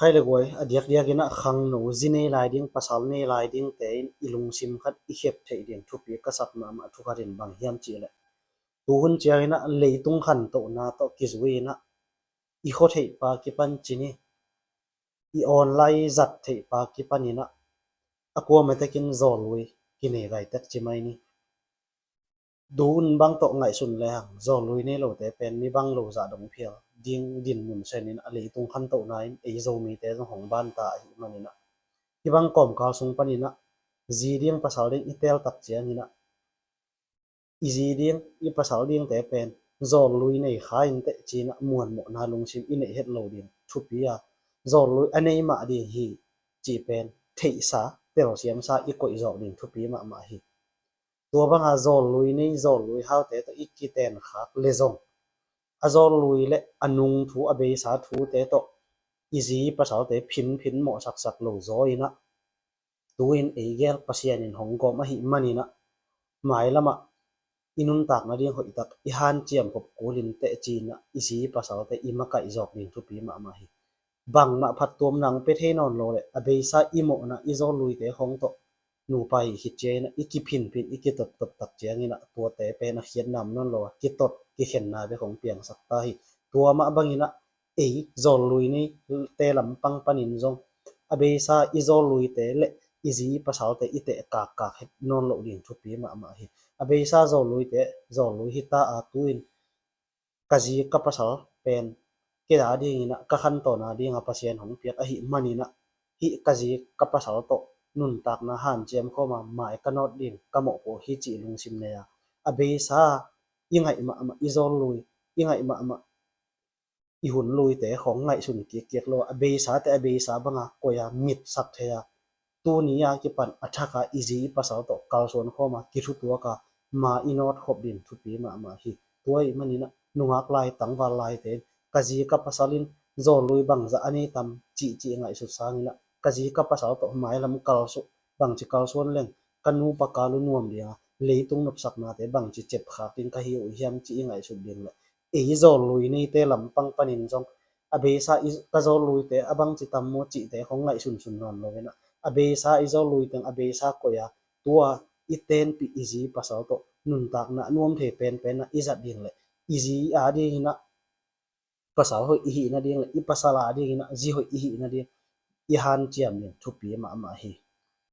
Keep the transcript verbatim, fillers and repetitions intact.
Khai le guai, a diakdiak in ah khangno, zi nei lai ding, pasal nei lai dingte in i lungsim khat i khep theih ding thupi ka sak mahmah thu khat in bang hiam cih leh, tuhun ciang in ah leitung khantohna tawh kizui in ah i khua theih pa kipan cin hi, i online zat theih pa kipan in ah a kuamah tekin zawllui kinei gai tek ci mai ni. Tuhun bang tawh ngaihsun le hang, zawllui nei lote pen mi bang lo zah dong phial ding dinmun sen in a leitung khantohna in ei Zomite zong hong ban ta ahih manin ah, hih bang kawmkal sung panin ah zi ding pasal ding i teel tak ciangin ah i zi ding i pasal dingte pen zawllui nei kha in teh ci in ah muanmawhna lungsim i neih het lo ding thupi a, zawllui a nei mah ding hi cih pen theihsa, telsiamsa i koih zawk ding thupi mahmah hi. Tua banga zawllui nei, zawllui haute tawh i kiten khak le zong, a zawllui le a nung thu, a beisa thute tawh i zi pasalte phinphin mawhsaksak lo zaw in ah, tu-in ei gel Pasian in hong gawm ahih manin ah, mailamah i nuntakna ding hoihtak i hanciam khop kul in teh ci in ah i zi pasalte i makaih zawk ding thupi mahmah hi. Bangmah phattuamna hong pia thei nawn lo leh a beisa i mawhna i zawlluite khawng tawh nupa hih khit ciangin ah i kiphinphin, i kitottot tak ciangin ah tuate pen a khiatna om nawn lo a, kitot kikhenna bek hong piangsak ta hi. Tua mah bangin ah ei zawllui neite lampang panin zong a beisa i zawlluite le i zi pasalte i teh kakkak het nawn loh ding thupi mahmah hi. A beisa zawlluite zawllui hi ta a, tu-in ka zi ka pasal pen kei a dingin ah ka khantawn a dinga Pasian hong piak ahih manin ah, hih ka zi ka pasal tawh nuntakna hanciam khawm a, mai ka nawt ding ka mawhpuak hi cih lungsim nei a, a beisa i ngaih mahmah i zawllui, i ngaih mahmah i hunluite khawng ngaihsun kikkiak lo a, a beisate a beisa banga koih a mitsak thei a, tuni a kipan a thak a i zi i pasal tawh kalsuan khawm a, kithutuak a, ma i nawt khop ding thupi mahmah hi. Tua ahih manin ah nungak lai, tangval laite in ka zi ka pasal in zawllui bangzah a nei tam cihcih ngaihsut sangin ah ka zi ka pasal tawh mailam kalsuan, bangci kalsuan leng ka nupa ka lu nuam ding a, leitung nopsaknate bangci cepkhak ding ka hi uh hiam cih i ngaihsut ding le, ei zawllui neite lampang panin zong a beisa i, ka zawlluite a bangci tam maw cihte khawng ngaihsunsun nawn lo in ah, a beisa i zawllui teng a beisa koih a, tua i tenpih i zi pasal tawh nuntakna a nuam thei penpen ah i zat ding le, i zi a dingin ah pasal hoih i hih nading le i pasal a dingin ah zi hoih i hih nading i hanciam ding thupi mahmah hi.